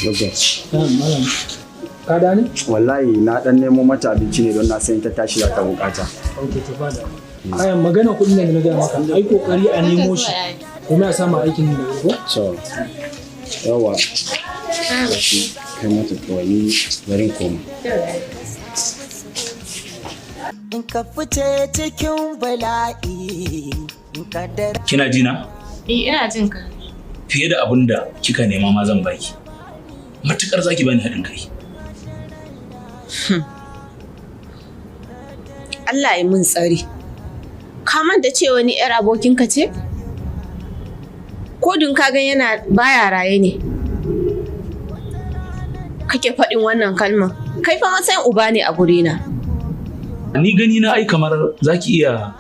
Doctor. Malam. Ka da ne? Wallahi na dan nemo mata abinci ne don na san ta tashi za ta bukata. Ok, to ba da. Ayan magana kuɗin da na gaya maka, ai kokari a nemo shi. Kuma a samu aikin da wuri ko? So, yawa. Gashi, kai mata kawai, ni bari in koma. In ka fice cikin bala'i in kaddara. Kina ji na? Eh, ina jin ka. Fiye da abin da kika nema ma zan baki. Matukar zaki bani haɗin kai. Allah ya mun tsari. Ka manta cewa ni 'yar abokinka ce? Ko dun ka gan yana baya raye ne? Kake faɗin wannan kalma. Kai fa matsayin uba ne a gurina. Ni gani na ai kamar zaki iya